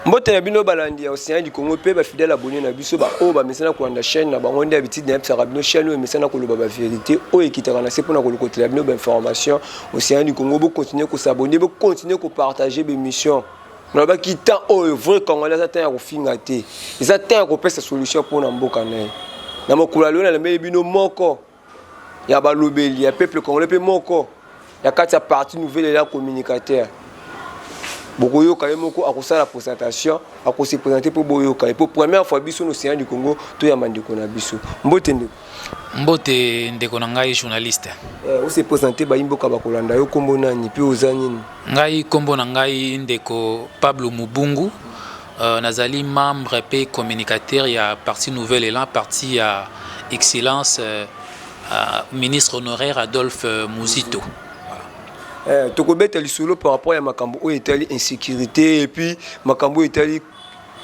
Mbote na bino balandi ya Océan du Congo mpe bafidèle abonné na biso, baoyo bamesana kolanda chaîne na bango. Nde habitude nayebisaka bino, chaîne oyo emesana koloba bavérité oyo ekitaka na se mpona kolokotela bino bainformation. Océan du Congo, bocontinue kos'abonner, bocontinue kopartage bémission. Nalobaki, temps oyo vrai Congolais aza temps ya kofinga te, eza temps ya kopesa solution mpona mboka na ye. Na mokolo ya lelo, nalembeli bino moko ya balobeli ya peuple congolais mpe moko ya kati ya parti Nouvel Élan, communicateur. Bokoyoka ye moko akosala présentation, akose présenter mpo boyoka ye. Po première fois biso na Océan du Congo toyamba ndeko na biso. Mbote, ndeko. Mbote, ndeko na ngai journaliste. Ose présenter, bayi mboka bakolanda yo. Nkombo nani mpe oza nini? Ngai, nkombo na ngai ndeko Pablo Mubungu. Nazali membre mpe communicateur ya parti Nouvel Élan, parti ya excellence ministre honoraire Adolphe Muzito. Tokobeta lisolo par rapport ya makambo oyo etali insécurité et puis makambo oyo etali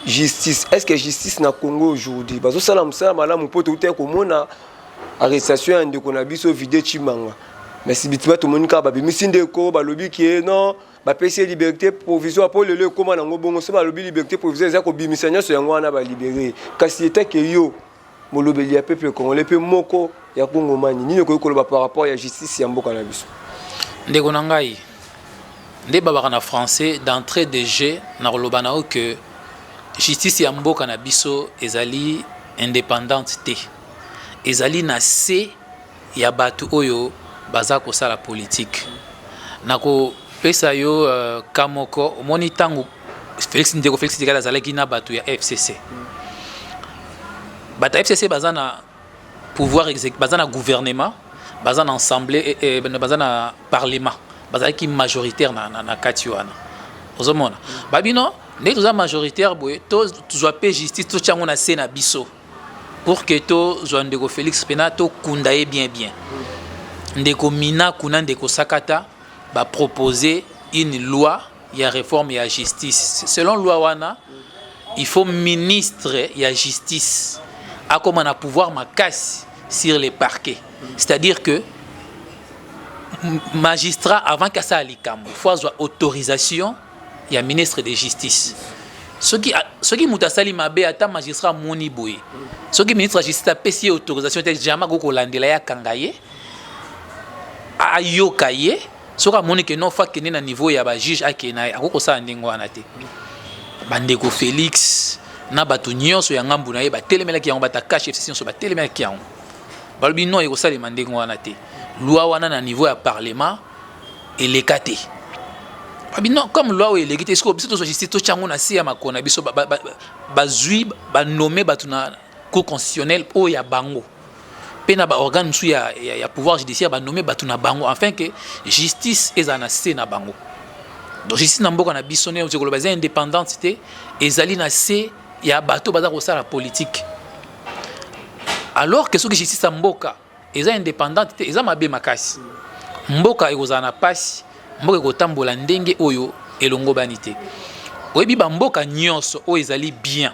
justice. Est ce que justice na Congo aujourd'hui bazosala mosala malamu? Mpo toutai komona arrestation ya ndeko na biso Vide Chimanga, mais sibitima tomoni kaka babimisi ndeko, balobi ke non, bapesi ye liberté provisoire. Mpo lelo ekóma nango bongo, so balobi liberté provisoire eza kobimisa nyonso yango wana balibere. Kasi etake yo molobeli ya peuple congolais mpe moko ya Kongomani, nini okoki koloba par rapport ya justice ya mboka na biso? Ndeko na ngai, nde babaka na français, d'entrée de jeu na koloba na yo ke justice ya mboka na biso ezali indépendante te, ezali na se ya bato oyo baza kosala politique. Nakopesa yo ka moko. Omoni ntango Félix, ndeko Félix Tshisekedi azalaki na bato ya FCC, bato ya FCC baza na pouvoir, baza na gouvernement, baza na assemblée, baza na parlement, bazalaki majoritaire na kati wana. Ozomona babino ndenge toza majoritaire boye, tozwa mpe justice, totia yango na se na biso pour que tozwa ndeko Félix mpena tokunda ye bien bien. Ndeko Mina kuna, ndeko Sakata bapropose une loi ya réforme ya justice. Selon loi wana, il faut ministre ya justice akoma na pouvoir makasi sur les parquets, c'est-à-dire que magistrat, avant kasala likambo, faut azwa autorisation ya ministre de justice. Soki moto asali mabe, ata magistrat amoni boye, soki ministre ya justice apesi ye autorisation te, jamais akoki kolandela ye, akanga ye, ayoka ye. Soki amoni ke non, faut akende na niveau ya bajuge, akende na ye, akoki kosala ndenge wana te. Bandeko Félix na bato nyonso ya ngambu na ye batelemelaki yango. Bato ya CACH, FCC nyonso batelemelaki yango, balobi non, ekosalema ndenge wana te. Loi wana na niveau ya parlement eleka te. Babi non, comme loi oyo eleki te, sikoyo biso tozwa justice, totya yango na se ya makolo na biso. Bazwi, banome bato na Cour constitutionnelle oyo ya bango mpe na baorgane mosusu ya pouvoir judiciaire, banome bato na bango afin que justice ezala na se na bango. Donc justice na mboka na biso, nde koloba eza indépendante te, ezali na se ya bato baza kosala politique. Alors que soki justice ya mboka eza indépendante te, eza mabe makasi, mboka ekozala na pasi, mboka ekotambola ndenge oyo elongobani te. Oyebi, bamboka nyonso oyo ezali bien,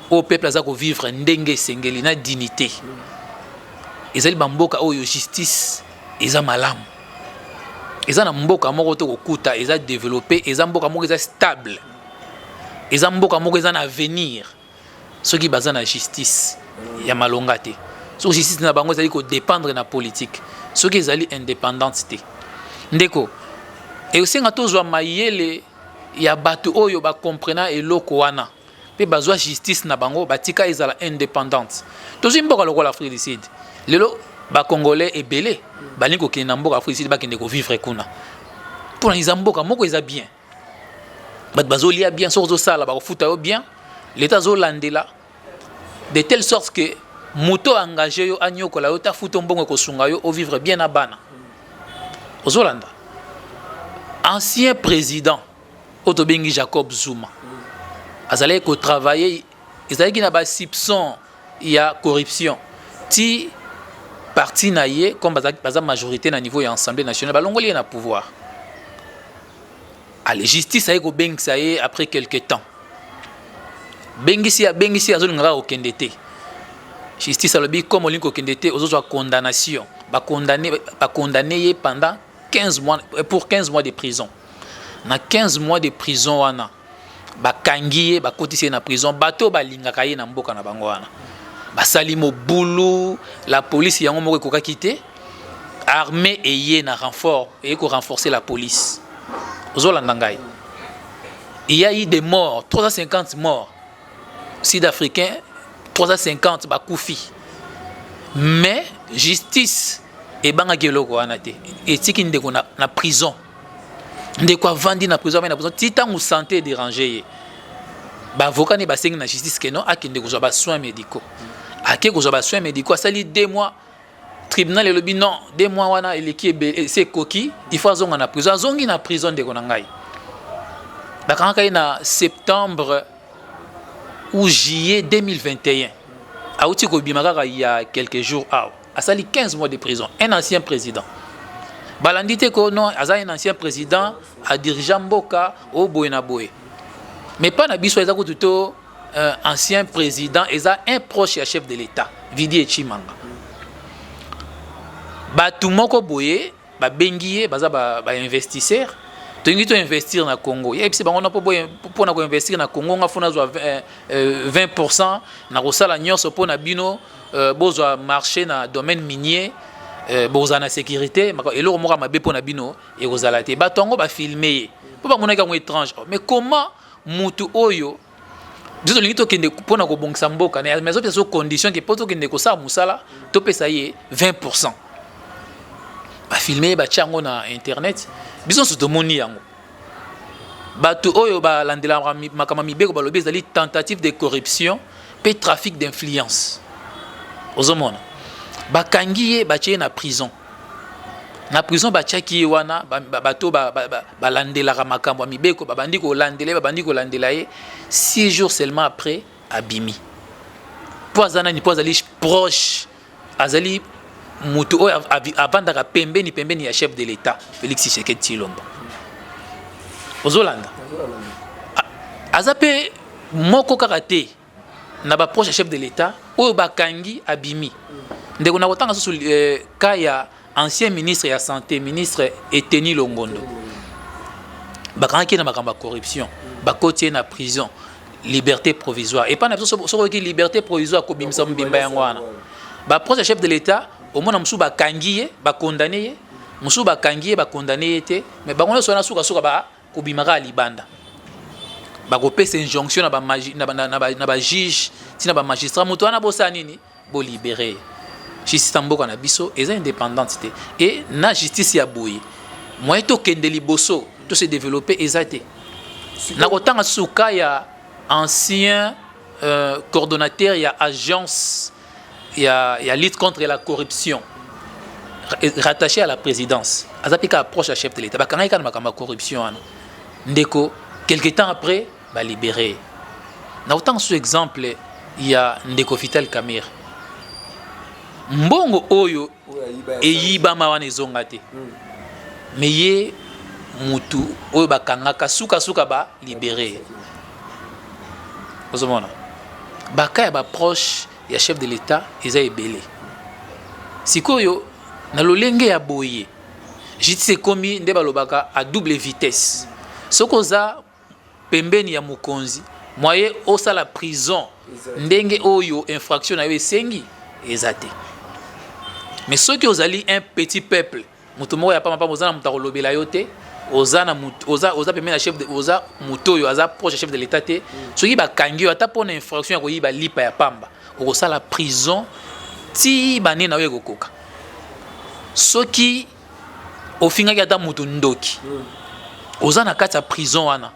oyo peuple aza kovivre ndenge esengeli na dignité, ezali bamboka oyo justice eza malamu. Eza na mboka moko to kokuta eza développé, eza mboka moko eza stable, eza mboka moko eza na avenir, soki baza na justice ya malonga te, soki justice na bango ezali kodépendre na politique, soki ezali indépendante te. Ndeko, ekosenga tozwa mayele ya bato oyo bakomprena eloko wana mpe bazwa justice na bango, batika ezala indépendante. Tozwi mboka lokola Afrique du Sud. Lelo Bacongolais ebele balingi kokende na mboka Afrique du Sud, bakende kovivre kuna mpona eza mboka moko eza bien, bato bazolia bien, soki ozosala bakofuta yo bien, leta azolandela de telle sorte que moto engagé yo anyokola yo, tafuta mbongo ekosunga yo ovivre bien na bana. Ozolanda ancien président oyo tobengi Jacob Zuma, azalaki kotravaille, ezalaki na basoupçon ya corruption ti parti na ye, comme baza majorité na niveau ya Assemblée nationale, balongoli ye na pouvoir. Ale, justice aye kobengisa ye après quelque temps. Bengisi, abengisi, azolinga kaka kokende te. Justice alobi: comme olingi kokende te, ozozwa condamnation. Bakondamne ye pendant 15 mois, pour 15 mois de prison. Na 15 mois de prison wana, Bakangi ye, bakotisi ye na prison. Bato oyo balingaka ye na mboka na bango wana basali mobulu. La police yango moko ekokaki te. Armée eye na renfort, eye korenforcer la police. Ozolanda ngai? Il y a eu des morts, 350 morts sud-africains, 350 bakufi. Mais justice ebangaki eloko wana te, etiki ndeko na prison. Ndeko avandi na prison, avandi na prison ti ntango santé edérange ye. Baavocat ne basengi na justice ke non, akende kozwa basoins médicaux. Ake kozwa basoins médicaux, asali 2 mois. Tribunal elobi non, 2 mois wana eleki, esi ekoki, il faut azonga na prison. Azongi na prison. Ndeko na ngai, bakangaka ye na septembre ou juillet 2021. Auti kobima kaka ya quelques jours awa, asali 15 mois de prison. Un ancien président, balandi te ko non, aza un ancien président, adirigea mboka oyo boye na boye. Mais pas na biso, eza kutu to ancien président, eza un proche ya chef de l'État, Vidiye Tshimanga. Bato moko boye babengi ye, baza bainvestisseur, ba tolingi toinvestir na Congo. Yebisi bango na mpona koinvestir na Congo, nga faut nazwa 20, na kosala nyonso mpo na bino bozwa marché na domaine minier, bozala na sécurité, eloko moko ya mabe mpo na bino ekozala te. Bato yango bafilme ye mpo bamonaki yango étrange. Mais comment mutu oyo biso tolingi tokende mpona kobongisa mboka, mais azopesa so condition ke mpo tokende kosala mosala, topesa ye 20? Bafilme ye, batia yango na internet, biso nyonso tomoni yango. Bato oyo balandelaka makambo ya mibeko balobi ezali tentative de corruption mpe trafic d'influence. Ozomona, bakangi ye, batie ye na prison. Na prison batiaki ye wana, bato balandelaka makambo ya mibeko babandi kolandela ye, babandi kolandela ye. 6 jours seulement après, abimi. Mpo aza nani? Mpo azali proche, azali motu oyo avandaka pembeni pembeni ya chef de l'État Félix Tshisekedi Tshilombo. Ozolanda, aza mpe moko kaka te na baproche ya chef de l'État oyo bakangi, abimi. Ndeko, na kotanga susu ka ya ancien ministre ya santé, ministre Eteni Longondo. Bakangaki ye na makambo ya corruption, bakoti ye na prison, liberté provisoire. Epai na biso, soki oyoki liberté provisoire, kobimisa mobimba yango wana. Baproche ya chef de l'État, omona mosusu bakangi ye, bakondane ye, mosusu bakangi ye, bakondane ye te. Mais bango nyonso wana, sukasuka bakobimaka ya libanda, bakopesa injonction na bajuge, ntina bamagistrat: moto wana bosala nini? Bolibere. Justice ya mboka na biso eza indépendante te. E na justice ya boye, moyen tokende liboso, tose développer eza te. Na kotanga suka ya ancien coordonnateur ya agence ya lutte contre la corruption rattaché à la présidence, aza mpe kaka proche ya chef de l'État, bakangaki kaka na makambo ya corruption wana. Ndeko, quelque temps après, balibéré. Na kotanga susu exemple ya ndeko Vital Kamerhe. Mbongo oyo eyibama wana ezonga te. Mais ye mutu oyo bakangaka, sukasuka balibéré. Ozomona, baka ya baproche ya chef de l'État eza ebele. Sikoyo na lolenge ya boye, justice ekomi nde balobaka à double vitesse. Soki oza pembeni ya mokonzi, moyen osala prison ndenge oyo infraction na yo esengi eza te. Mais soki ozali un petit peuple, moto moko ya pamba pamba, oza na moto akolobela yo te, oza na oza pembeni ya chef de, oza moto oyo aza proche ya chef de l'État te, soki bakangi yo ata mpona infraction ya koyiba lipa ya pamba, okosala prison ti bane na yo ekokoka. Soki ofingaki ata moto ndoki, oza na kati ya prison wana,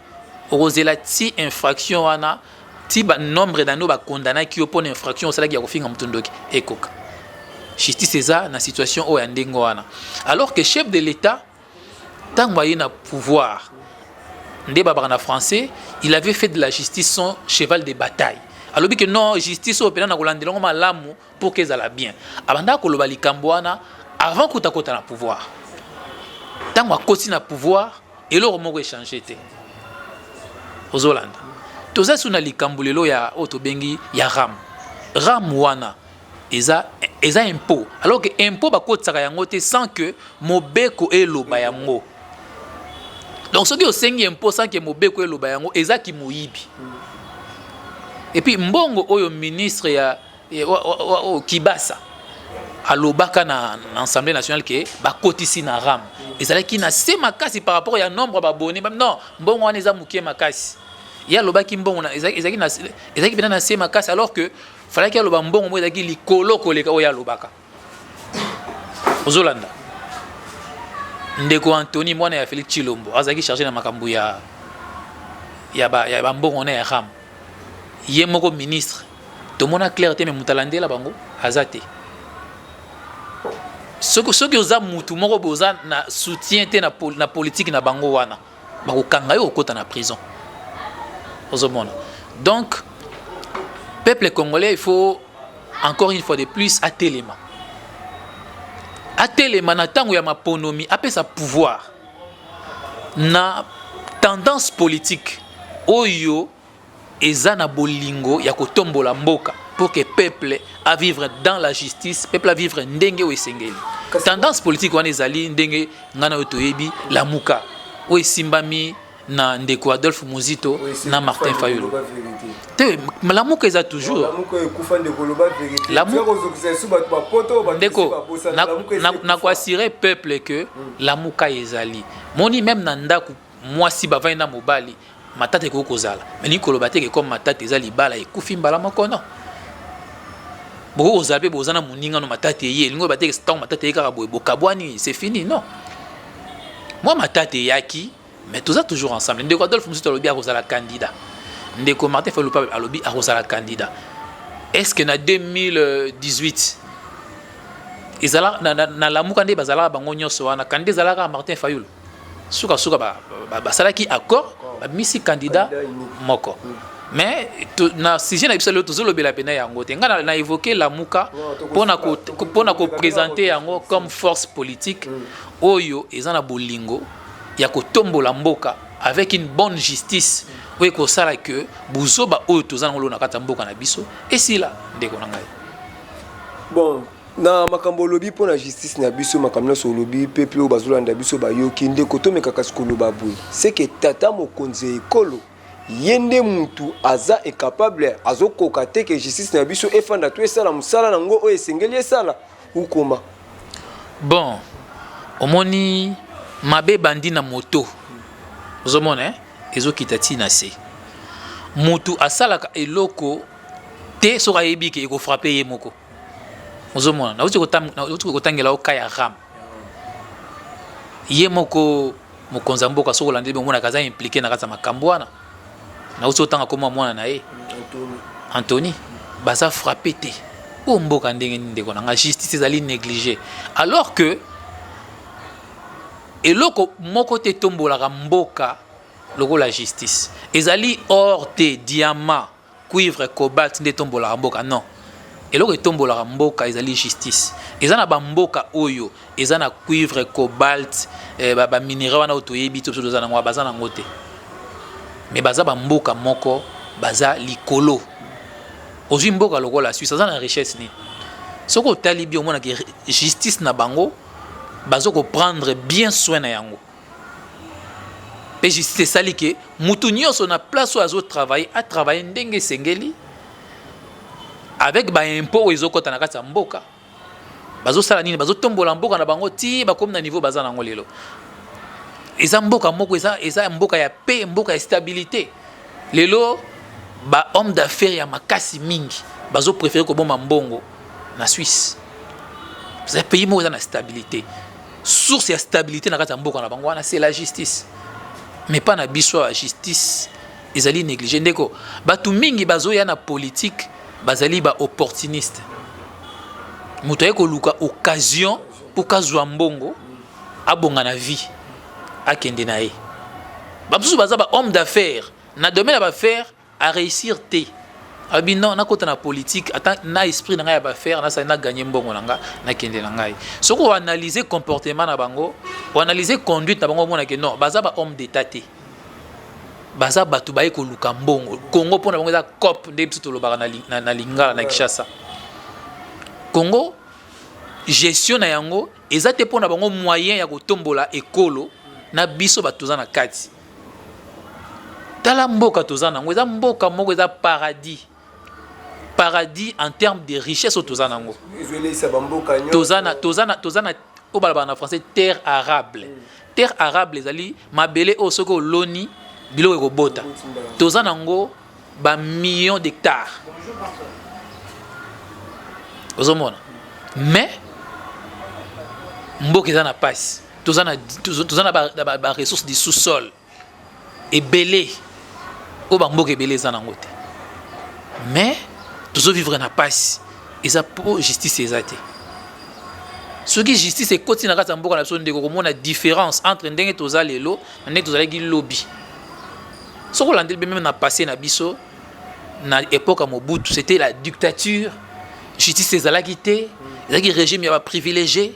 okozela ti infraction wana, ti banombre d'années bakondanaki yo mpona infraction osalaki ya kofinga moto ndoki ekoka. Justice eza na situation oyo ya ndenge wana, alors que chef de l'État, ntango aye na pouvoir, nde babaka na français, il avait fait de la justice son cheval de bataille. Alobi ke non, justice oyo mpena na kolandela yango malamu pour ke ezala bien. Abandaka koloba likambo wana avant kuta kota na pouvoir. Ntango akoti na pouvoir, eloko moko echange te. Ozolanda, toza su na likambo lelo ya oyo tobengi ya RAM. RAM wana eza impôt, alors que impôt bakotisaka yango te sans que mobeko eloba yango. Donc soki osengi impôt sans que mobeko eloba yango, eza kimoyibi. Et puis mbongo oyo ministre ya Kibasa alobaka na Assemblée nationale ke bakotisi na RAM, ezalaki na se makasi par rapport ya nombre ya babone. Non, mbongo wana eza moke makasi. Ye alobaki mbongo ezalaki mpenza na se makasi, alors que falaki aloba mbongo moko ezalaki likolo koleka oyo alobaka. Ozolanda ndeko Antony, mwana ya Félix Tshilombo, azalaki chargé na makambo ya bambongo na ya RAM. Ye moko ministre, tomona clair te, me moto alandela bango aza te. Soki oza mutu moko boye, oza na soutien te na politique na bango wana, bakokanga yo, okota na prison. Ozomona? Donc peuple congolais, il faut encore une fois de plus atelema, atelema na ntango ya maponomi, apesa pouvoir na tendance politique oyo eza na bolingo ya kotombola mboka, pour que peuple a vivre dans la justice, peuple a vivre ndenge oyo esengeli. Tendance politique wana ezali ndenge ngai na oyo toyebi, Lamuka oyo esimbami na ndeko Adolphe Muzito na Martin Fayulu te. Lamuka eza toujours. Ndeko, nakoassurer peuple que Lamuka ezali. Moni, même na ndako, mwasi bavandi na mobali, matata ekoki kozala, mais lingi koloba te ke comme matata eza, libala ekufi mbala moko. Non, bokoki kozala mpe boza na moningano, matata eye, elingi koloba te ke ntango matata eye kaka boye, bokabwani, c'est fini. Non, mwa matata eyaki, mais toza toujours ensemble. Ndeko Adolphe Muzito alobi akozala candidat, ndeko Martin Fayulu mpe alobi akozala candidat. Est ce que na 2018 ezala na Lamuka nde bazalaka bango nyonso wana, candidat ezalaka Martin Fayulu? Sukasuka basalaki accord, babimisi candidat moko. Mais na sujet na biso lelo, tozolobela pena yango te. Ngai na évoqué Lamuka mpona koprésenter yango comme force politique oyo eza na bolingo ya kotombola mboka avec une bonne justice oyo ekosala ke buzoba oyo toza nango lelo na kati ya mboka na biso esila, ndeko na ngai. Bon, na makambo olobi mpo na justice na biso, makambo nyonso olobi, peuple oyo bazolanda biso bayoki. Ndeko, tomeka kasi koloba boye: seke tata mokonzi ya ekolo, ye nde mutu aza incapable, azokoka te ke justice na biso efanda to esala mosala nango oyo esengeli esala, ukoma? Bon, omoni, mabe ebandi na moto. Ozomona, eh? Ezokita ntina se motu asalaka eloko te soki ayebi ke ekofrapper ye moko. Ozomona, nauti kotangela oka ya RAM, ye moko mokonzi ya mboka, soki olandeli, omonaka aza impliqué na kati ya makambo wana. Nauti otanga komwa mwana na ye Antony, baza frappé te. Oyo mboka ndenge nini, ndeko na nga? Justice ezali négligé, alors que eloko moko te etombolaka mboka lokola justice. Ezali or te, diamant, cuivre, cobalt nde etombolaka mboka? Non, eloko etombolaka mboka ezali justice. Eza na bamboka oyo eza na cuivre, cobalt, baminerai wana oyo toyebi te, biso toza nango, baza nango te, mais baza bamboka moko baza likolo. Ozwi mboka lokola Suisse, aza na richesse nini? Soki otali bi, omonaki justice na bango baza koprendre bien soin na yango, mpe justice esali ke mutu nyonso na place oyo azotravailler, atravailler ndenge esengeli, avec baimpôt oyo ezokɔta na kati ya mboka. Bazosala nini? Bazotombola mboka na bango ti bakomi na niveau baza nango lelo. Eza mboka moko eza mboka ya paix, mboka ya stabilité. Lelo bahomme d'affaires ya makasi mingi bazopréférer kobomba mbongo na Suisse. Eza pays moko eza na stabilité. Source ya stabilité na kati ya mboka na bango wana, c'est la justice. Mais pas na biso ya justice ezali négligé. Ndeko, bato mingi bazoya na politique bazali baopportuniste. Moto aye koluka occasion mpo kazwa mbongo, abonga na vie, akende na ye. Bamosusu baza bahomme d'affaires na domaine ya baaffaire, aréussir te, abi non, nakota na politique, ata na esprit na ngai ya baaffaire, nasali, nagagner mbongo na nga, nakende na ngai. Soki oanalyse comportement na bango, oanalyse conduite na bango, omonake non, baza bahomme d'état te, baza bato baye koluka mbongo. Congo mpo na bango eza coop, nde biso tolobaka na lingala na Kinshasa. Congo, gestion na yango eza te mpo na bango moyen ya kotombola ekolo. Na biso bato toza na kati. Tala mboka toza nango, eza mboka moko eza paradis. Paradis en termes de richesse oyo toza nango. Toza na toza na toza na oyo balobaka na français terre arable. Terre arable ezali mabele oyo soki oloni biloko ekobota. Toza nango ba millions d'hectares. Ozomona? Mais mboka eza na pasi. Toza na ba ressources du sous-sol ebele oyo bamboka ebele eza nango te, mais tozovivre na pasi. Eza po justice eza te. Soki justice ekoti na kati ya mboka na biso, ndeko, komona différence entre ndenge toza lelo na ndenge tozalaki lobi. Soki olandeli be, même na passé na biso, na époque ya Mobutu, c'était la dictature, justice ezalaki te, ezalaki régime ya baprivilégié,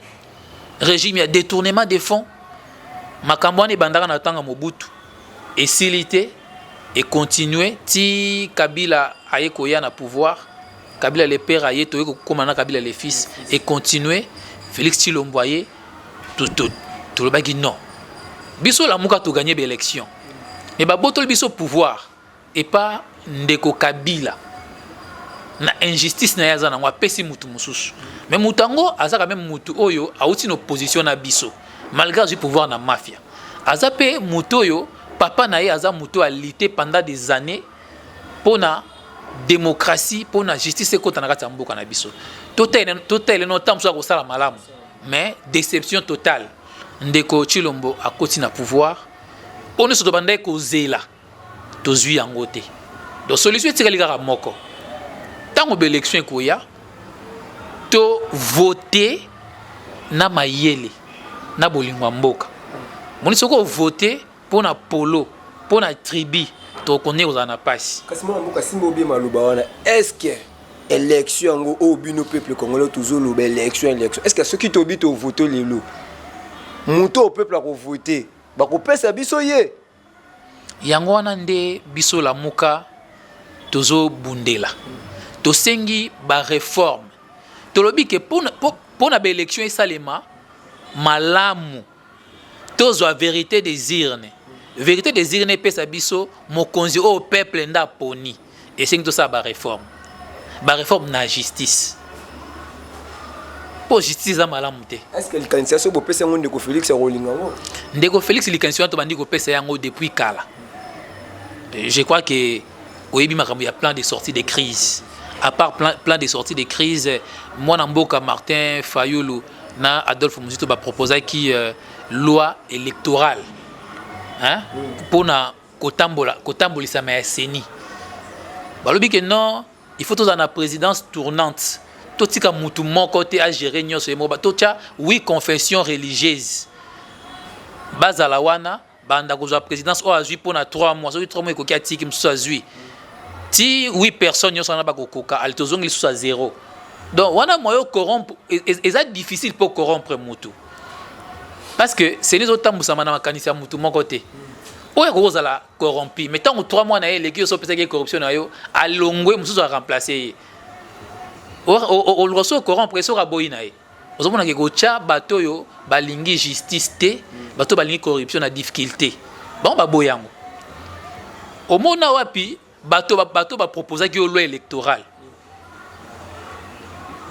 régime ya détournement des fonds. Makambo wana ebandaka na ntango ya Mobutu, esili te, econtinue ti Kabila aye koya na pouvoir. Kabila le père aye, toye kokóma na Kabila le fils, econtinue. Félix Tshilombo aye, tolobaki non. Biso Lamuka toganye baélection, mais babotoli biso pouvoir epa ndeko Kabila na injustice na ye aza nango, apesi mutu mosusu. Mais mutu yango aza quand même mutu oyo awuti na opposition na biso, malgré azwi pouvoir na mafia. Aza mpe mutu oyo papa na ye aza mutu oyo alite pendant des années mpona démocratie, mpona justice ekota na kati ya mboka na biso. Totele no ntango mosusu akosala malamu, mais déception totale. Ndeko Tshilombo akoti na pouvoir, oyo nyonso tobandaki kozela tozwi yango te. Donc solution etikali kaka moko: ntango baélection ekoya, tovote na mayele, na bolingo ya mboka. Moni, soki ovote mpo na polo, mpo na tribu, tokokonde kozala na mpasi. Kasi mwana mboka, simba obie maloba wana. Est ce que élection yango oyo bino peuple congolais tozoloba, élection, élection, est ce que soki tobi tovote lelo, moto oyo peuple akovote, bakopesa biso ye? Yango wana nde biso Lamuka tozobundela, tosengi baréforme. Tolobi ke mpo na baélection esalema malamu, tozwa vérité des urnes. Vérité des urnes epesa biso mokonzi oyo peuple nde aponi. Esengi tosala baréforme, baréforme na justice, mpo justice eza malamu te. Est ce que likanisi so bopesa yango, ndeko Félix akolinga yango? Ndeko Félix, likanisi wana tobandi kopesa yango depuis kala. Je crois que oyebi makambo ya plan de sortie de crise. À part plan de sortie de crise, mwana mboka Martin Fayulu na Adolphe Muzito baproposaki loi électorale, hein? Mpona kotambola, kotambolisama ya CENI. Balobi ke non, il faut tozala na présidence tournante, totika mutu moko te agere nyonso ye moko. Totya huit confession religieuse bazala wana, banda kozwa présidence. Oyo azwi mpona 3 mois, soki 3 mois ekoki, atiki, mosusu azwi, ti 8 personnes nyonso wana bakokoka. Ale, tozongi lisusu ya zéro. Donc wana moyo corrompre eza difficile, mpo corrompre mutu, parce que CENI ezotambusama na makanisi ya mutu moko te oyo akoki kozala corrompu. Mais ntango 3 mois na ye eleki, yo so opesaki ye corruption na yo, alongwe, mosusu aremplace ye. Oluka so corrompre, soki aboyi na ye, ozomonaka kotya bato oyo balingi justice te, bato oyo balingi corruption na difficulté. Bango baboyi yango. Omona wapi bato baproposaki yo loi électorale,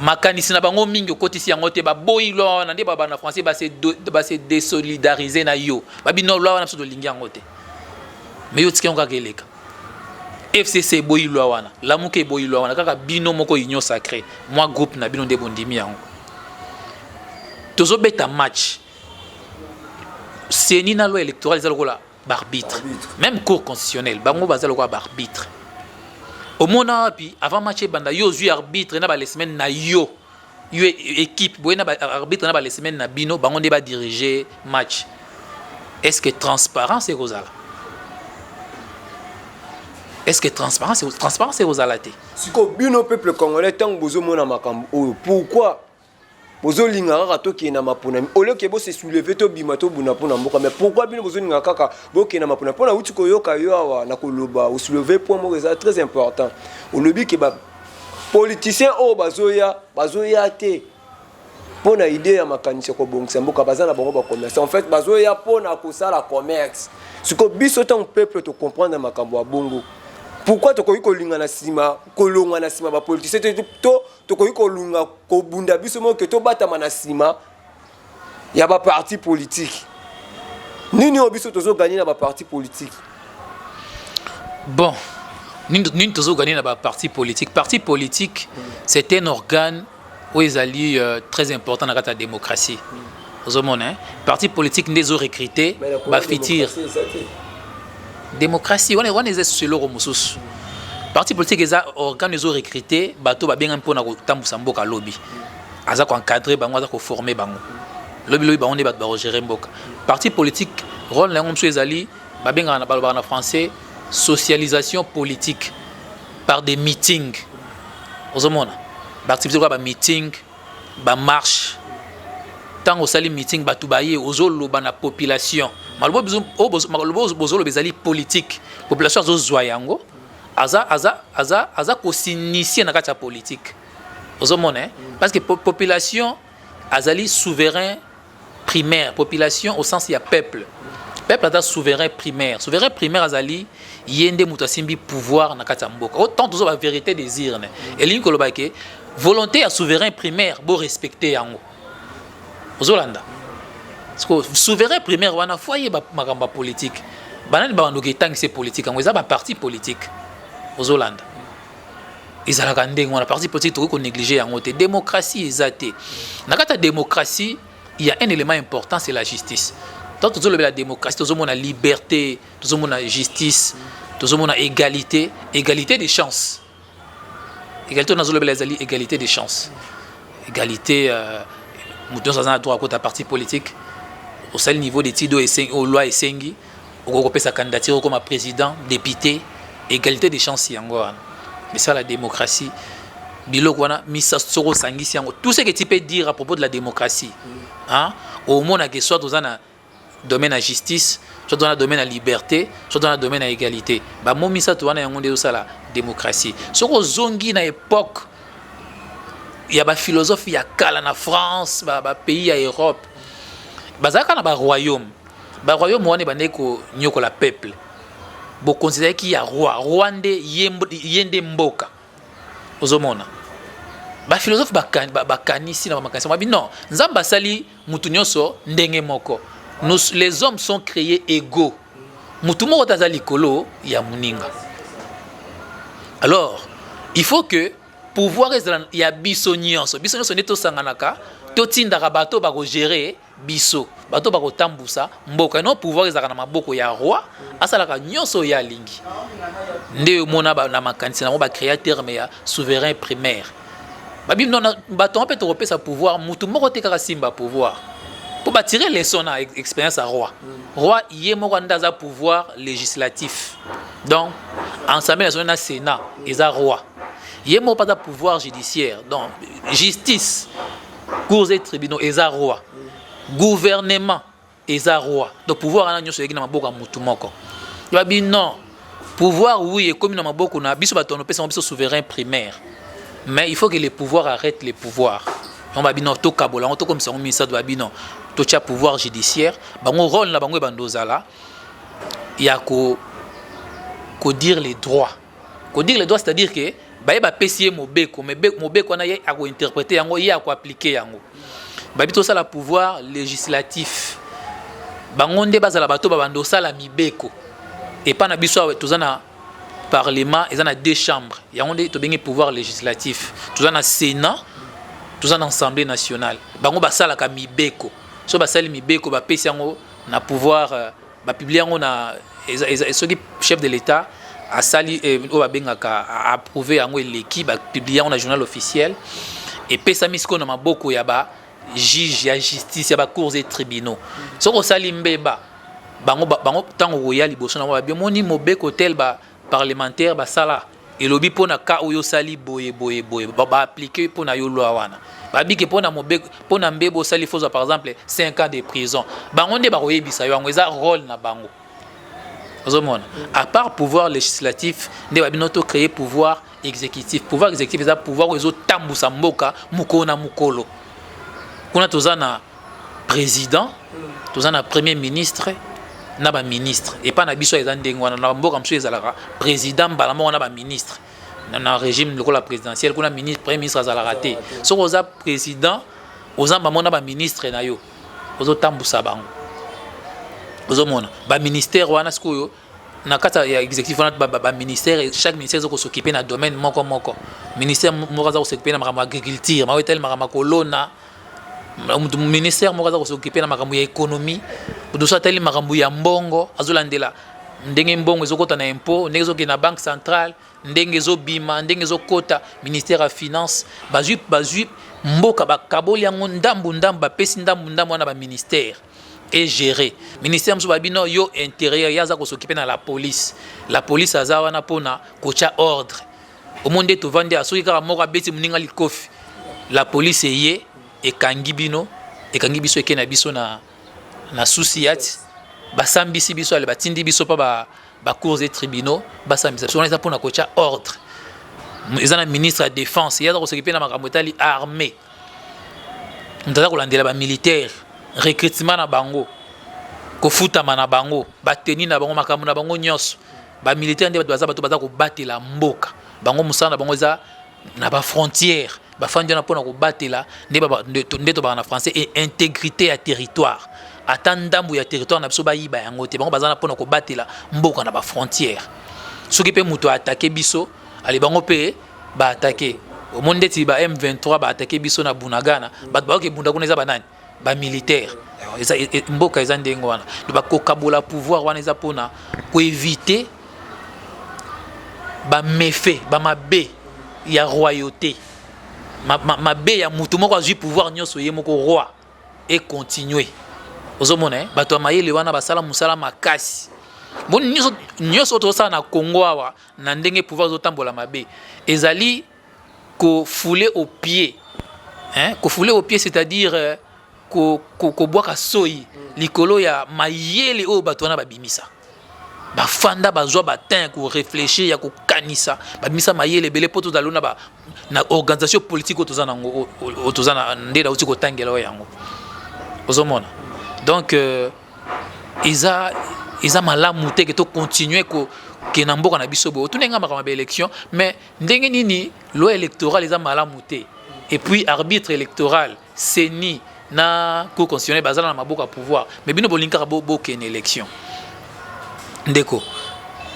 makanisi na bango mingi okotisi yango te, baboyi loi wana. Nde baba na français base désolidariser na yo, babi no, loi wana biso tolingi yango te. Mais yo otiki yango kaka eleka. FCC eboyi loi wana, Lamuka eboyi loi wana, kaka bino moko Union sacrée, mwa groupe na bino nde bondimi yango. Tozobeta match. CENI na loi électorale eza lokola baarbitre, même Cour constitutionnelle, bango baza lokola baarbitre. Omona wapi avant match ebanda, yo ozwi arbitre na balesemaine na yo, yo équipe boye na arbitre na balesemaine na bino, bango nde badirige match? Est ce que transparence ekozala? Est ce que transparence ekozala te? Sikoyo bino peuple congolais, ntango bozomona makambo oyo, pourquoi bozolinga kaka tokende na maponami au lieu ke bose soulever, tobima, tobunda mpona mboka? Mais pourquoi bino bozolinga kaka bokende na maponami? Mpona wuti koyoka yo awa na koloba, osoulever point moko eza très important. Olobi ke bapoliticien oyo bazoya, bazoya te. Mpo na idée ya makanisi ya kobongisa mboka, baza na bango bacommerce. En fait, bazoya mpo na kosala commerce. Sikoyo biso, ntango peuple tocomprendre makambo ya bongo, pourquoi tokoki kolinga na nsima, kolongwa na nsima bapoliticien te, to tokoki kolunga kobunda biso moko ke tobatama na nsima ya baparti politique? Nini oyo biso tozogagner na baparti politique? Bon, nini tozogagner na baparti politique? Parti politique, c'est un organe oyo ezali très important na kati ya démocratie. Ozomona, hein? Parti politique nde ezorecrute bafutur démocratie. Wana eza susu eloko mosusu. Parti politique eza organe ezorecrute bato babengami mpona kotambusa mboka lobi. Aza koencadre bango, aza koforme bango. Lobi lobi, bango nde bato bakogere mboka. Parti politique, rôle na yango mosusu ezali, babengaka, balobaka na français, socialisation politique par des meetings. Ozomona baactivité lokola bameeting, bamarche. Ntango osali meeting, bato baye, ozoloba na population, maloba bozoloba ezali politique. Population azozwa yango, aza kos'initier na kati ya politique. Ozomona, eh? Parce que population azali souverain primaire. Population au sens ya peuple, peuple aza souverain primaire. Souverain primaire azali ye nde moto asimbi pouvoir na kati ya mboka. Autant tozo ba vérité des urnes, elingi koloba ke volonté ya souverain primaire, borespecte yango. Ozolanda, souverain primaire wana faut ayeba makambo ya politique. Banani babandoki etangisa politique yango? Eza baparti politique. Ozolanda, ezalaka ndenge wana. Parti politique, tokoki konéglige yango te. Démocratie eza te. Na kati ya démocratie, il y a un élément important, c'est la justice. Tant tozolobela démocratie, tozomona liberté, tozomona justice, tozomona égalité, égalité des chances. Égalité oyo nazolobela ezali égalité des chances, égalité moto nyonso aza na droit akota parti politique. Osali niveau d'étude oyo loi esengi, okoki kopesa candidature, okoma président, député. Égalité des chances, yango wana esala démocratie. Biloko wana misato, soki osangisi yango, tout ce que tu peux dire à propos de la démocratie, hein, omonaka soit toza na domaine ya justice, soit toza na domaine ya liberté, soit toza na domaine ya égalité. Bamo misato wana, yango nde ezosala démocratie. Soki ozongi na époque ya baphilosophe ya kala na France, bapays ya Europe, bazalaka na baroyaume. Baroyaume wana ebandaki konyokola peuple. Bokonzi ezalaki ya roi. Roi nde ye nde mboka. Ozomona, baphilosophe bakanisi na bamakanisi babi: non, Nzambe asali mutu nyonso ndenge moko. Nous, les hommes, sont créés égaux. Mutu moko te aza likolo ya moninga. Alors il faut que pouvoir ezala ya biso nyonso. Biso nyonso nde tosanganaka, totindaka bato bakogere biso, bato bakotambusa mboka. Non pouvoir ezalaka na maboko ya roi, asalaka nyonso oyo alingi. Nde omona, na makanisi nango, bacréa terme ya souverain primaire. Babi: non, bato ngo mpe tokopesa pouvoir, mutu moko te kaka simba pouvoir, mpo batire leçon na expérience ya roi. Roi ye moko nde aza pouvoir législatif, donc Assemblée nationale na Sénat eza roi. Ye moko mpe aza pouvoir judiciaire, donc justice, cours et tribunaux eza roi, gouvernement eza roi. Donc pouvoir wana nyonso eyaki na maboko ya mutu moko. Babi: non, pouvoir, oui, ekomi na maboko na biso bato, opesa biso souverain primaire, mais il faut que les pouvoirs arrêtent les pouvoirs. Donc babi: non, tokabola yango, tokomisa yango misato. Babi: non, totia pouvoir judiciaire. Bango, rôle na bango ebanda ozala ya ko kodire les droits. Kodire les droits, c'est-à-dire que baye bapesi ye mobeko, mobeko wana ye akointerprete yango, ye akoaplike yango. Babi tosala pouvoir législatif. Bango nde bazala bato babanda osala mibeko. Epa na biso awa, toza na parlement, eza na deux chambres. Yango nde tobengi pouvoir législatif. Toza na Sénat, toza na Assemblée nationale. Bango basalaka mibeko. So basali mibeko, bapesi yango na pouvoir, bapublie yango na soki chef de l'État asali oyo babengaka approuvé yango, eleki, bapublie yango na journal officiel, epesami sikoyo na maboko ya ba juge ya justice, ya bacours et tribunaux. Soki osali mbeba, bango ntango koya liboso na bango, babi: omoni mobeko tel baparlementaire basala elobi mpona ka oyo osali boye boye boye, baapplique mpona yo loi wana. Babike mpona mobeko, mpona mbeba osali, fozwa par exemple 5 ans de prison. Bango nde bakoyebisa yo yango, eza rôle na bango. Ozomona, à part pouvoir législatif, nde babino tocréer pouvoir exécutif. Pouvoir exécutif eza pouvoir oyo ezotambusa mboka mokolo na mokolo. Kuna toza na président, toza na premier ministre na baministre. Epai na biso eza ndenge wana. Na bamboka mosusu ezalaka président mbala moko na baministre. Na régime lokola présidentiel, kuna ministre, premier ministre azalaka te. Soki oza président, oza mbamo na baministre na yo, ozotambusa bango. Ozomona baministère wana sikoyo na kati ya exécutif wana, baministère, chaque ministère eza kos'occuper na domaine moko moko. Ministère moko aza kos'occuper na makambo ya agriculture, makambo etali makambo ya kolona. Ministère moko aza kos'occuper na makambo ya économie, moto atali makambo ya mbongo, azolandela ndenge mbongo ezokɔta na impôt, ndenge ezokende na Banque centrale, ndenge ezobima, ndenge ezokɔta, ministère ya finance. Bazwi mboka, bakaboli yango ndambu ndambu, bapesi ndambu ndambu wana baministère egérer. Ministère mosusu babino yo intérieur, ye aza kos'occuper na la police. La police aza wana mpona kotya ordre. Omoni nde tovandi, soki kaka moko abeti moninga likofi, la police eye, ekangi bino, ekangi biso, eke na biso na susi ati basambisi biso, ale batindi biso mpa bacours et tribunaux, basambisa biso. Wana eza mpona kotya ordre. Eza na ministre ya défense, ye aza kos'occuper na makambo etali armée. Moto aza kolandela bamilitaire, recrutement na bango, kofutama na bango, bateni na bango, makambo na bango nyonso. Bamilitaire nde bato baza, bato baza kobatela mboka. Bango mosala na bango eza na bafrontière, bafandi wana mpona kobatela nde tobaka na français e intégrité ya territoire. Ata ndambu ya territoire na biso bayiba yango te. Bango baza na mpona kobatela mboka na bafrontière. Soki mpe moto aattaquer biso, ale bango mpe baattaquer. Omoni ndeti ba M23 baattaquer biso na Bunagana, bato bayoki ebunda kuna eza banani? Bamilitaire. Eza mboka eza ndenge wana. Bakokabola pouvoir wana eza mpona koéviter baméfaits, bamabe ya royauté, mabe ya motu moko azwi pouvoir nyonso, ye moko roi econtinue. Ozomona, eh? Bato ya mayele wana basala mosala makasi. Boni nyonso oyo tozosala na Congo awa, na ndenge pouvoir ezotambola mabe, ezali kofouler au pied, hein? Kofouler au pied, c'est-à-dire kobwaka soi likolo ya mayele oyo bato wana babimisa. Bafanda, bazwa batemps ya koréfléchir, ya kokanisa, babimisa mayele ebele mpo tozala na organisation politique oyo toza nango, oyo toza na nde nauti kotangela oyo yango. Ozomona, donc eza malamu te ke tocontinue kokende na mboka na biso boye. Otuna nga makambo ya baélection, mais ndenge nini loi électorale eza malamu te, et puis arbitre électoral, CENI na Cour constitutionnelle, bazala na maboko ya pouvoir, mais bino bolingi kaka bokende élection? Ndeko,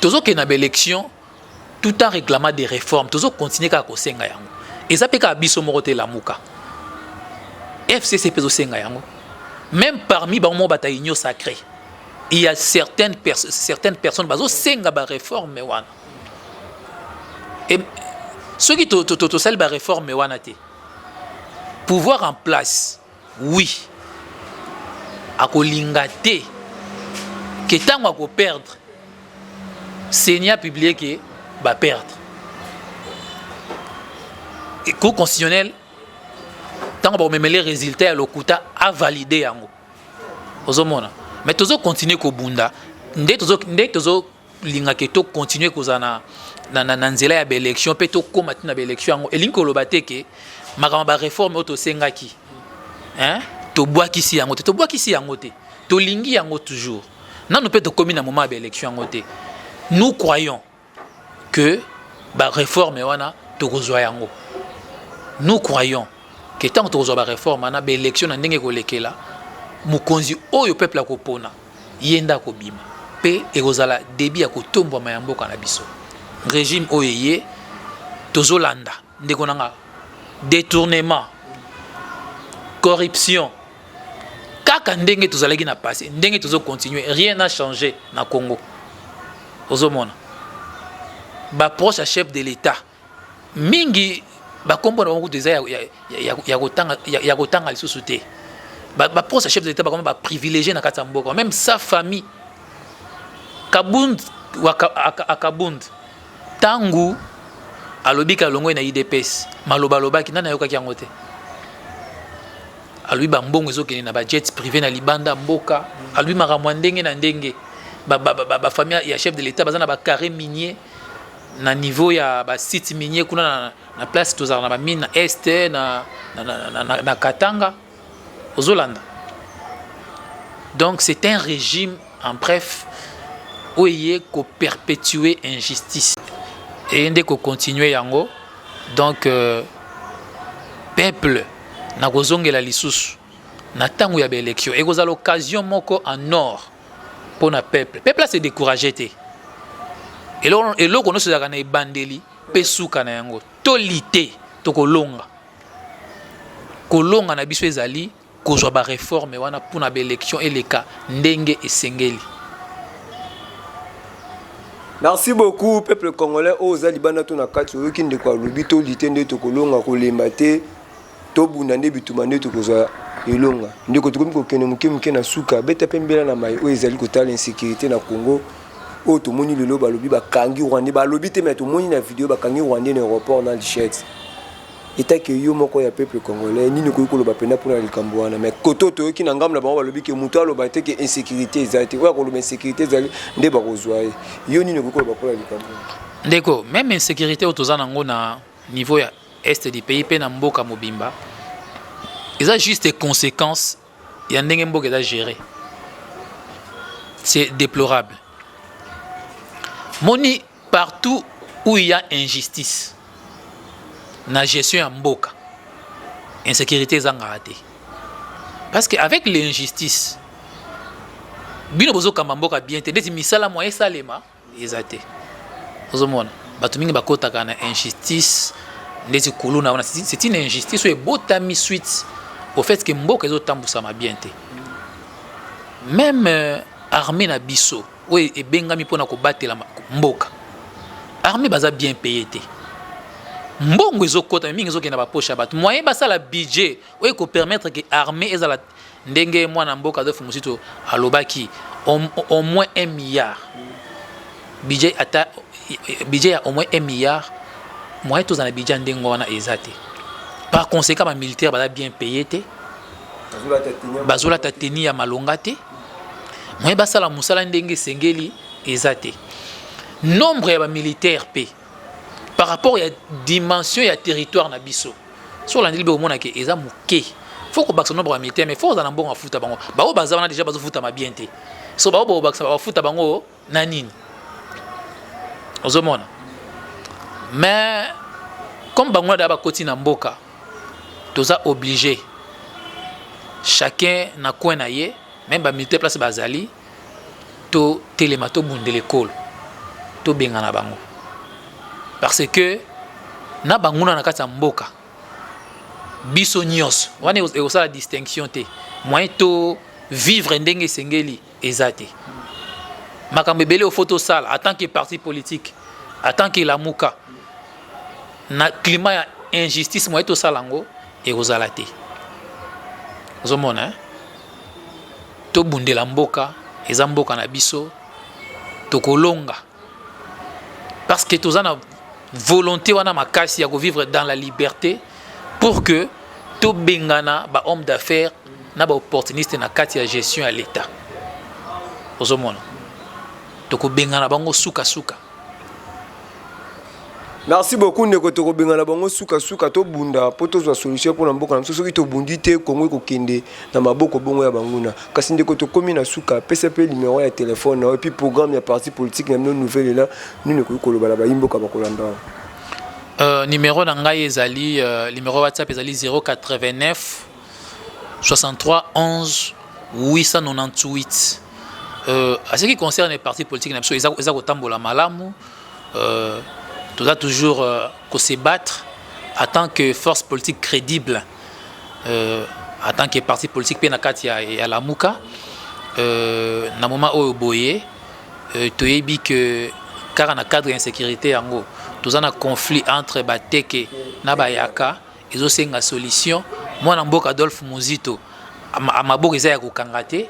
tozokende na baélection tout en réclamant des réformes. Tozocontinue kaka kosenga yango. Eza mpe kaka biso moko te, Lamuka, FCC mpe ezosenga yango. Même parmi bango moko bato ya Union sacrée, il y a certaines personnes bazosenga baréforme wana. Et soki tosali baréforme wana te, pouvoir en place, oui, akolinga te ke ntango akoperdre, CENI apublier ke baperdre, Cour constitutionnelle ntango bakomemele résultat ya lokuta, avalide yango. Ozomona, mais tozocontinue kobunda nde tozolinga ke tocontinue kozala na nzela ya baélection mpe tokóma ntina baélection yango. Elingi koloba te ke makambo baréforme oyo tosengaki, hein? Tobwakisi yango te, tobwakisi yango te, tolingi yango toujours. Nanu mpe tokómi na moment ya baélection yango te. Nous croyons que baréforme wana tokozwa yango. Nous croyons ke ntango tokozwa baréforme wana, baélection na ndenge ekolekela, mokonzi oyo peuple akopona, ye nde akobima mpe ekozala début ya kotombwama ya mboka na biso. Régime oyo eye tozolanda, ndeko na nga, détournement, corruption, kaka ndenge tozalaki na passé, ndenge tozocontinue, rien n'a changé na Congo. Ozomona baproche ya chef de l'État mingi, bakombo na bango kutu eza ya kotanga lisusu te. Baproche ya chef de l'État bakoma baprivilégié na kati ya mboka, même sa famille. Kabund Akabund, ntango alobi kalongoi na UDPS, maloba alobaki, nani ayokaki yango te? Alobi bambongo ezokende na bajet privé na libanda mboka. Alobi makambo ya ndenge na ndenge. Bafamille ya chef de l'État baza na bacarré minier na niveau ya basite minier kuna na place tozala na bamine na Est, na Katanga. Ozolanda. Donc c'est un régime, en bref, oyo eye koperpétuer injustice, eye nde kocontinue yango. Donc peuple, nakozongela lisusu na ntango ya baélection, ekozala occasion moko en or mpo na peuple. Peuple ase découragé te. Eloko nyonso ezalaka na ebandeli mpe suka na yango. Toli te, tokolonga. Kolonga na biso ezali kozwa baréforme wana mpona baélection eleka ndenge esengeli. Merci beaucoup, peuple congolais oyo oza libanda to na kati. Oyoki ndeko alobi, toli te nde tokolonga, kolemba te, tobunda nde bituma nde tokozwa elonga. Ndeko, tokomi kokende moke moke na suka. Beta mpe mbela na mai oyo ezali kotala insécurité na Congo oyo tomoni lelo. Balobi bakangi Rwandais, balobi te, mais tomoni na video bakangi Rwandais na aéroport na lichette. Etake yo moko ya peuple congolais, nini okoki koloba mpenza mpona likambo wana? Mais koto toyoki na ngambo na bango, balobi ke moto aloba te ke insécurité ezali te. Oyo akoloba insécurité ezali nde bakozwa ye. Yo nini okoki koloba mpona likambo? Ndeko, même insécurité oyo toza nango na niveau ya est du pays mpe na mboka mobimba, eza juste conséquence ya ndenge mboka eza géré. C'est déplorable. Moni, partout où il y a injustice na gestion ya mboka, insécurité ezangaka te, parce que avec l'injustice, bino bozokamba mboka bien te. Ndeti misala mwa esalema eza te. Ozomona bato mingi bakotaka na injustice, ndeti kuluna wana, c'est une injustice oyo ebotami suite au fait que mboka ezotambusama bien te. Même armée na biso oyo ebengami mpona kobatela mboka, armée baza bien payé te. Mbongo ezokɔta mingi, ezokende na bapoche ya bato. Moyen basala budget oyo ekopermettre ke armée ezala ndenge mwana mboka Adolphe Muzito alobaki, au moins 1 milliard budget, ata budget ya au moins 1 milliard, moyen tozala na budget ya ndenge wana eza te. Par conséquent, bamilitaire baza bien payé te, bazolata tenue ya malonga te, moyen basala mosala ndenge esengeli eza te. Nombre ya bamilitaire mpe par rapport ya dimension ya territoire na biso, so olandeli mpe, omonake eza moke. Faut kobakisa nombre ya militaire, mais faut kozala na mbongo afuta bango. Bango baza wana déjà, bazofutama bien te. So bango bokobakisa, bafuta bango na nini? Ozomona, mais comme bango wana bakoti na mboka, toza obligé, chacun na coin na ye, même bamilitaire place bazali, totelema, tobundela ekolo, tobengana bango, parce que na banguna na kati ya mboka biso nyonso wana ekosala distinction te. Moyen to vivre ndenge esengeli eza te. Makambo ebele ofo tosala en tant que parti politique, en tant que Lamuka, na climat ya injustice, moyen tosala yango ekozala te. Ozomona, eh? Tobundela mboka, eza mboka na biso. Tokolonga parce que toza na volonté wana makasi ya kovivre dans la liberté, pour que tobengana bahomme d'affaires na baopportuniste na kati ya gestion ya l'État. Ozomona, tokobengana bango sukasuka. Merci beaucoup, ndeko. Tokobengana bango sukasuka. Tobunda mpo tozwa solution mpona mboka na biso. Soki tobundi te, Kongo ekokende na maboko bongo ya banguna. Kasi ndeko, tokómi na suka. Pesa mpe numéro ya telefone na yo, et puis programme ya parti politique na bino Nouvel Élan. Nini okoki koloba na bayimboka bakolanda wana? Numéro na ngai ezali numéro WhatsApp ezali 089 63 11 898. À ce qui concerne les partis politiques na biso, eza kotambola malamu. Toza toujours kose battre en tant que force politique crédible, en tant que parti politique mpe na kati ya Lamuka. Na moment oyo boye, toyebi ke kaka na cadre ya insécurité yango, toza na conflit entre Bateke na Bayaka, ezosenga solution. Mwana mboka Adolphe Muzito, maboko eza ya kokanga te.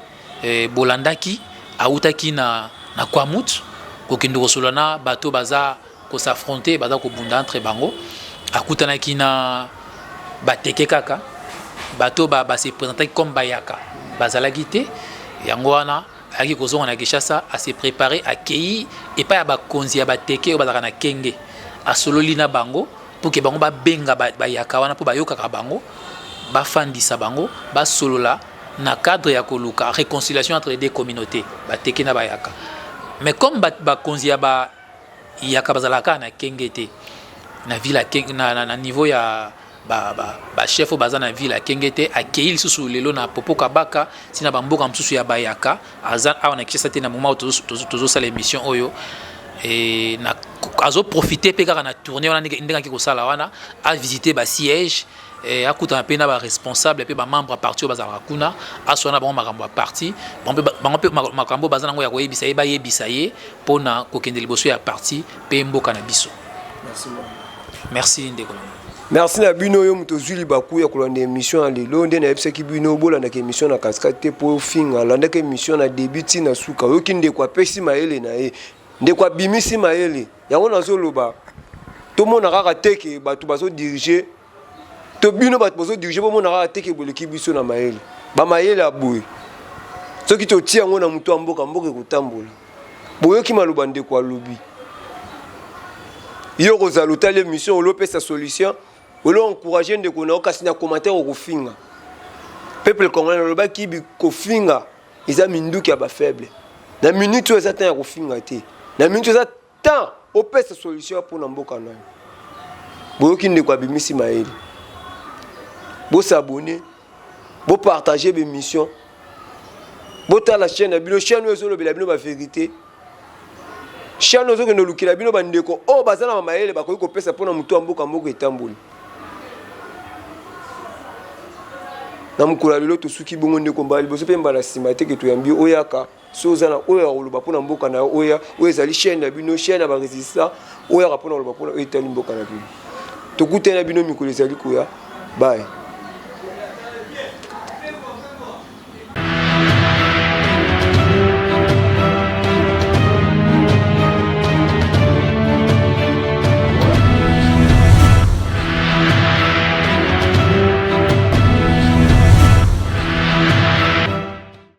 Bolandaki, awutaki na Kwamut kokende kosolola na bato baza kos'affronter, baza kobunda entre bango. Akutanaki na Bateke kaka, bato base présentaki comme Bayaka bazalaki te. Yango wana ayaki kozonga na Kinshasa, ase préparé, akei epai ya bakonzi ya Bateke oyo bazalaka na Kenge, asololi na bango pour ke bango babenga Bayaka wana mpo bayokaka bango. bafandisa bango, basolola na cadre ya koluka réconciliation entre les deux communautés, bateke na bayaka. Mais comme bakonzi ya bayaka bazalaka kaka na kenge te, na ville na niveau ya bachef oyo baza na ville ya kenge te, akei lisusu lelo na Popo Kabaka, ntina bamboka mosusu ya bayaka. Aza awa na Kinshasa te na moment oyo tozosala émission oyo. Azoprofite mpe kaka na tournée wana ndenge aki kosala wana, avisite basiège, akutana mpe na baresponsable mpe bamembre ya parti oyo bazalaka kuna, aswana bango makambo ya parti, bango mpe makambo baza nango ya koyebisa ye, bayebisa ye mpona kokende liboso ya parti mpe mboka na biso. Merci ndeko na. Merci na bino oyo moto ozwi libaku ya kolanda émission ya lelo. Nde nayebisaki bino, bolandaka émission na katikati te mpo ofinga. Landaka émission na début ti na suka. Oyoki ndeko apesi mayele na ye, ndeko abimisi mayele yango. Nazoloba, tomona kaka te ke bato bazodirige to bino bato bozodirige, bomona kaka te ke boleki biso na mayele. Bamayele ya boye, soki totia yango na moto ya mboka, mboka ekotambola. Boyoki maloba ndeko alobi. Yo kozala otali émission, olopesa solution, olo encourage ndeko na yo, kasi na commentaire okofinga. Peuple congolais, nalobaki, kofinga eza minduki ya bafaible. Na minute oyo eza temps ya kofinga te. Na minute oyo eza temps opesa solution mpona mboka na yo. Boyoki ndeko abimisi mayele. Bosabone, bopartage bémission, botala chaîne na bino, chaîne oyo ezolobela bino bavérité, chaîne oyo ezokende olukela bino bandeko oyo baza na bamayele bakoki kopesa mpona motu ya mboka, mboka etamboli. Na mokolo ya lelo tosuki bongo. Ndeko, mbala liboso mpe mbala nsima teke toyambi, oyaka so oza na oyo ya koloba mpona mboka na yo, oya. Oyo ezali chaîne na bino, chaîne ya barésistant. Oyaka mpona koloba mpona oyo etali mboka na bino. Tokutani na bino mikolo ezali koya. Bye.